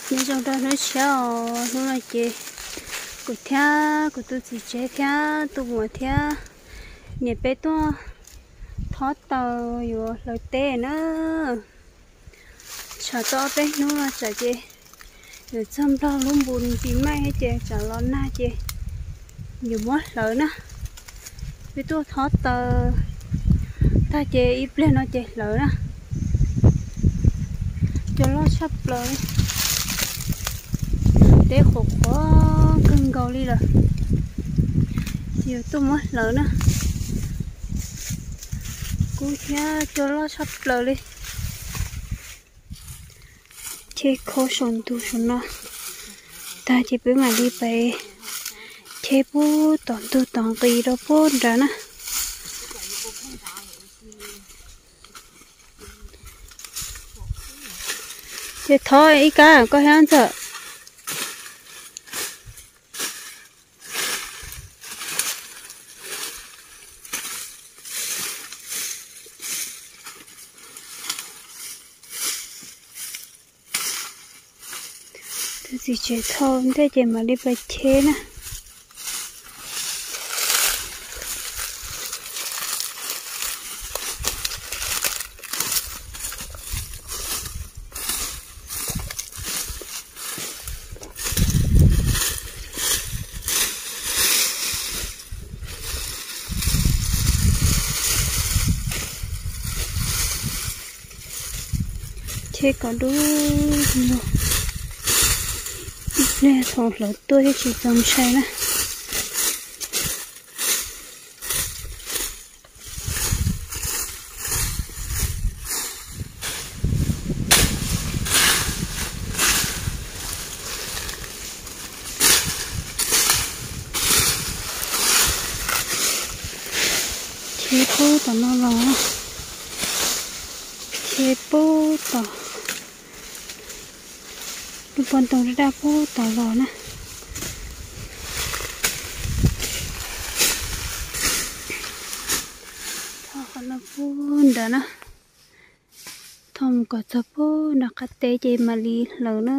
Nyob zoo rau hnub tshiab os, hnub no ces kuv thiab kuv tus txiv tsev thiab tus muam thiab niam peb tuaj thob taws yuav hlawv teb na. Tshav tau ob peb hnub no tsam ces yuav txog nplog lub npus pis maij ces tsam los nag ces yuav muab hlawv na. Peb tuaj thob taws tag ces ib pliag no ces hlawv na. Cua loj tshaj plaws li, teb qhuav qhuav kawg nkaus li lawm, ces yuav tuaj muab hlawv na. Kub thiab cua loj tshaj plaws li. Cheb khaub saum ntug saum no tag ces peb mam li pais cheb pub tom ntug tom nqis rau pub nrad na. Ces thov ib kab koj thiab Ntxawm. Tus txiv tsev thau ntej ces mam li pais cheb na. Cheb kom dub lug, ib pliag thaum hlawv tuaj thiaj tsis txaus ntshai na. Cheb pub tom no los, cheb pub tom lub pob ntoo daj daj pub tom los na. Thauj qhov no pub ntawd na, thauj mus kom txog pub nram qab teb ces mam li hlawv na.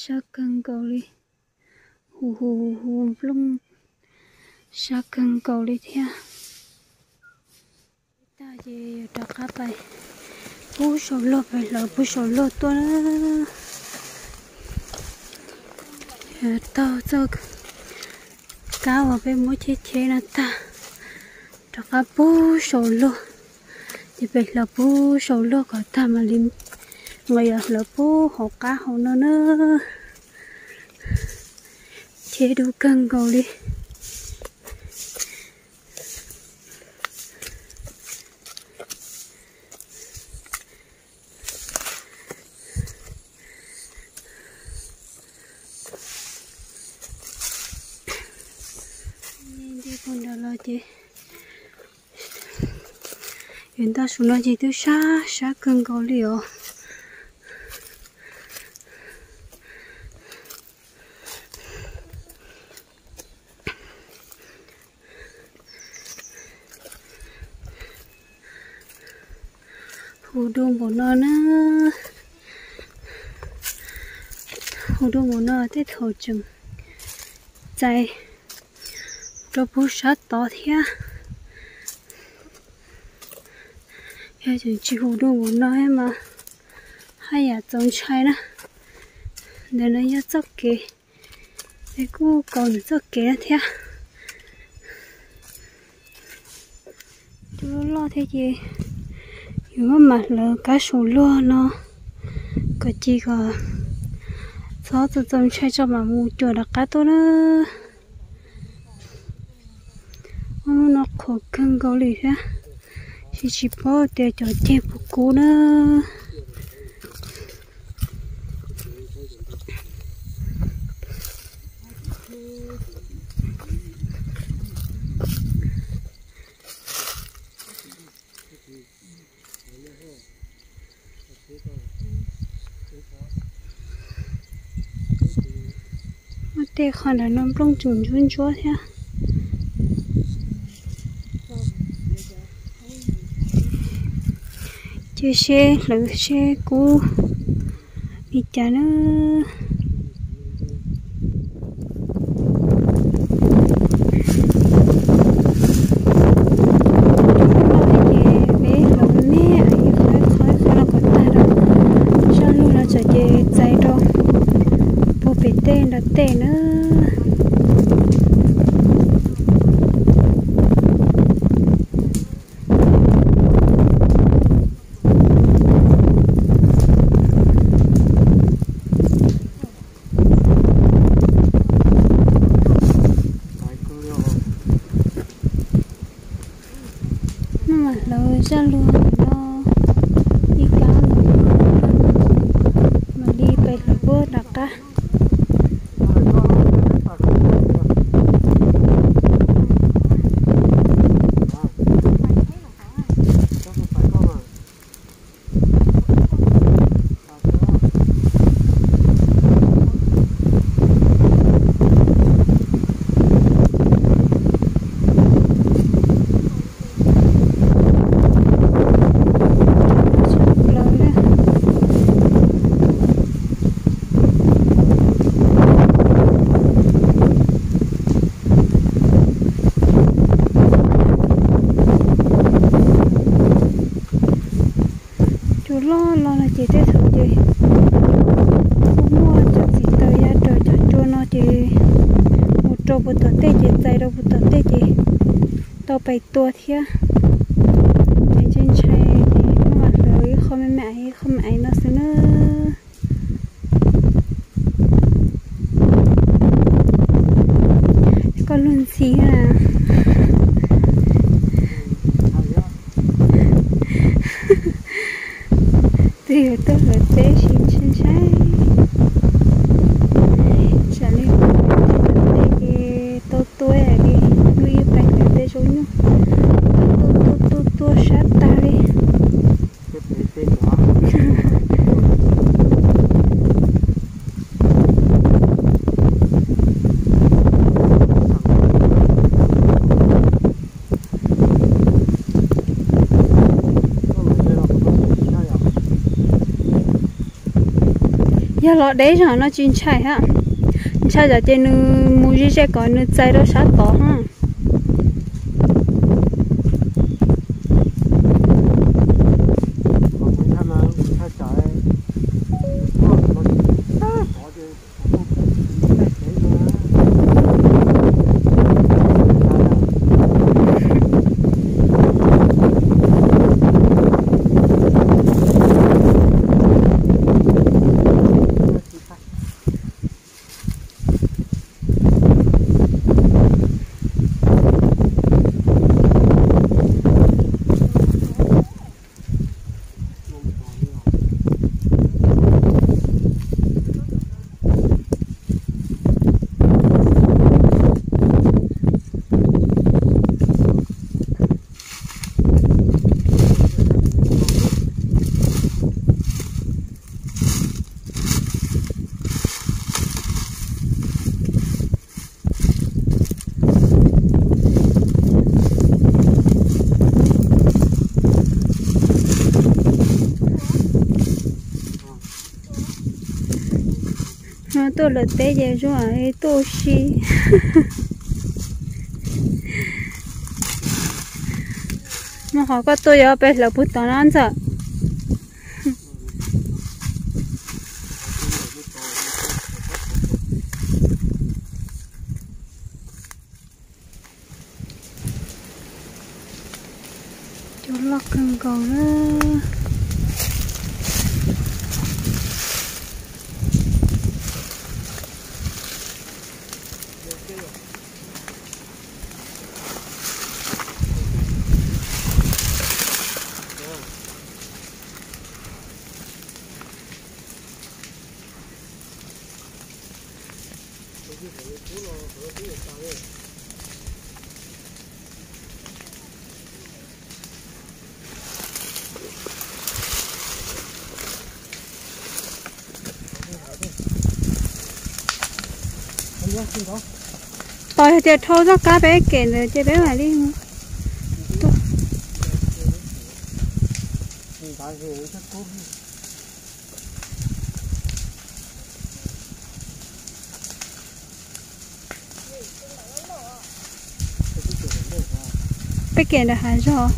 Sab kawg nkaus li, hu hu hu hu nplooj, sab kawg nkaus li thiab. Tag ces yuav rov qab pais pub saum luag, pais hlawv pub saum luag tuaj na. Taug txoj kab uas peb muab cheb cheb no tag, rov qab pub saum luag, ces peb hlawv pub saum luag kom tag mam li nqa yuav hlawv pub hauv qab hauv no na. Cheb dub kawg nkaus li. Nce puag nram los ces yuav nta saum no ces twb sab sab kawg nkaus li os. Hu dua npaum no na, hu dua npaum no tej thaum tseem txais rau pug sab tod thiab. Yog tseem tsis hu dua npaum no mas haj yam txaus ntshai na. Ntawm no yog txoj kev, es kuj kaus ntawm txoj kev thiab. Cua loj loj thiab ces yus muab mam hlawv kab saum luag no kom ci kom txhob txaus ntshai tso mam mus cuam rov qab tuaj na. Ob hnub no qhuav kawg nkaus li thiab, tsis tsis paub tias cov ceg puas kub na. Muaj tej qhov ntawm no nplooj tseem ntsuab ntsuab thiab. Ces seb hlawv seb kub li cas na. Ces peb hlawv me me ib qho ib qho ib qho no kom tag rau zaj lug no tsam ces txais rau puag pem tej nrad tej na. Maj mam hlawv zaj lug no ib kab, mam li pais hlawv puag nram qab. Cua loj los no ces tej thaum ces kuj muaj cov txiv taws ya raws cov cua no ces mus rau puag tom tej ces txais rau puag tom tej ces tau pais tua thiab. Ces ntshai ntshai ces maj mam hlawv ib qho me me ib qho me me no xwb na. Koj lug ntxhi na. Twb yog tuaj hlawv teb sis ntshai ntshai. Tsam li tej ces tau tua li, hnub ib pais hlawv teb zoo nyuj, tua tua tua tua sab tag li. Yog los deb zog no tsis ntshai hab, ntshai zam ces nws mus ze ze kom nws txais rau sab tod hab. Tuaj lawm teb ces zoo tuaj ua si. Mus qhov koj tuaj yuav peb hlawv puag tod no ntxawm. Cua loj kawg nkaus na. Tos yog tias dhau txoj kab peb kem ntawd ces peb mam li mus. Peb kem ntawm hav zog.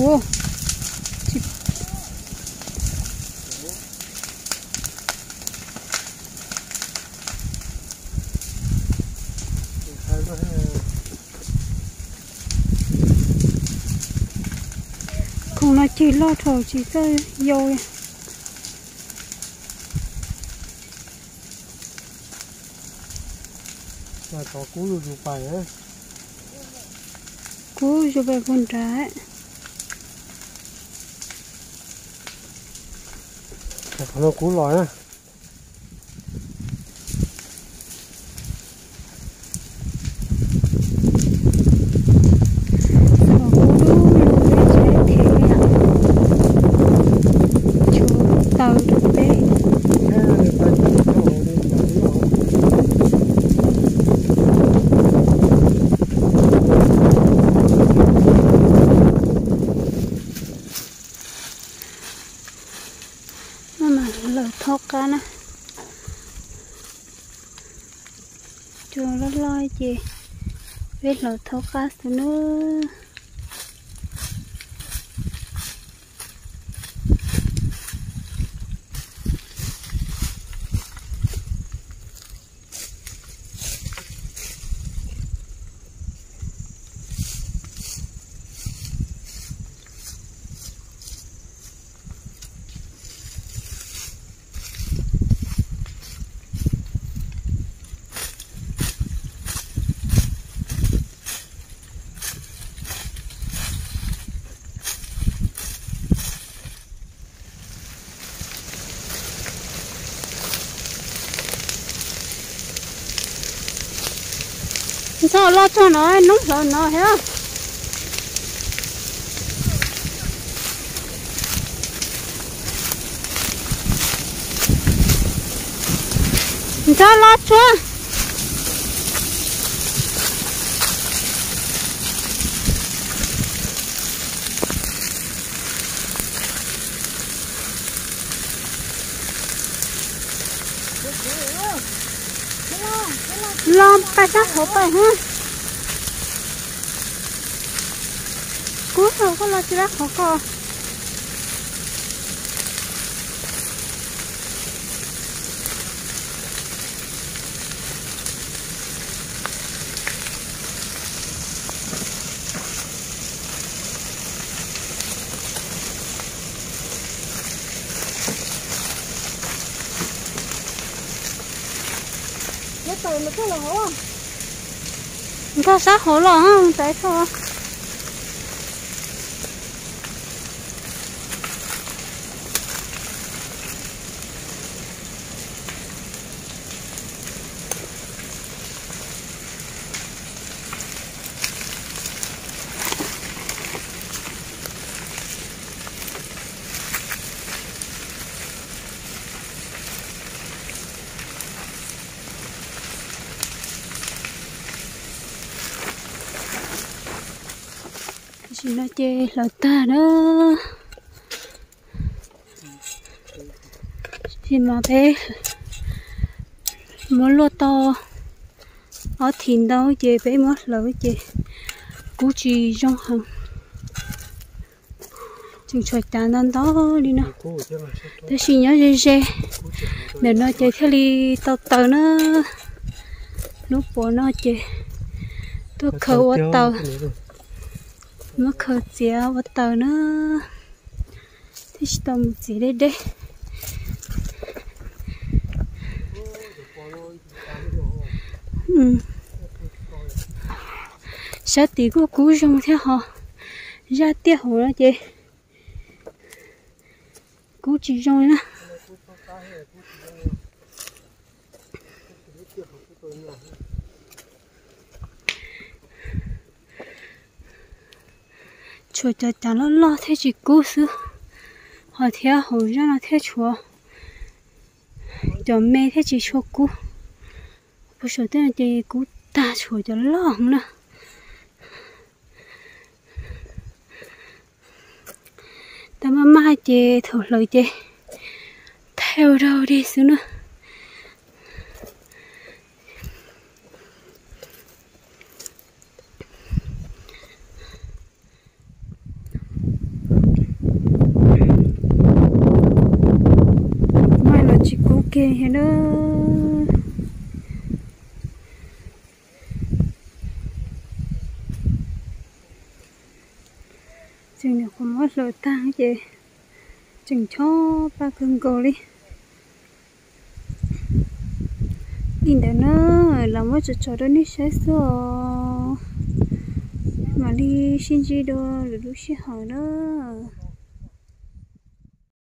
Ua, khoom no cig loj dhau tsis txawj yau li. Kub zus pais puag nrad. Qhov no kub los na. Thaum ub lub lub peb tsev them li yom, tshuav taws rau peb. No mas hlawv thaub qab na. Cua loj loj ces peb hlawv thaub qab xwb nawb. Ntxhov los txog no, hnub hlawv no thiab. Ntxhov los txog. Los pais sab hauv pais na. Kub thaum koj los tsis dab qhov ko. Nkag sab hauv los tais tho. Tam sim no ces hlawv tag na. Tam sim no peb muab luaj tau ob thim ntau ces peb muab hlawv ces kub tsis zoo heev. Tseem tshuav cav ntau ntau li no, tab sis nyob ze ze. Ntawm no ces thiaj li tau taws na. Lub puas no ces tuaj khaws ua taws, muab khaws txiav ua taws na, thiaj tsis tau mus txiav deb deb. Sab tid kuj kub zoo thiab ho, zaj tiaj hauv no ces kub tsis zoo li na. Tshuav cov cav loj loj thiaj tsis kub xwb. Ho thiab hauv zaj no thiaj tshuav cov me thiab tsis tshua kub. Puag saum tej no ces kub tag, tshuav cov loj heev na. Tau maj maj ces thaum hlawv ces thaij ua raug dej xwb na. Maj los tsis kub kiag thiab na. Tseem nyuam qhuav muab hlawv tag ces tseem chob paj kawg nkaus li. Li ntawd na, los muab tso tso rau nej saib xwb os. Mam li sib ntsib dua lwm lub sij hawm na.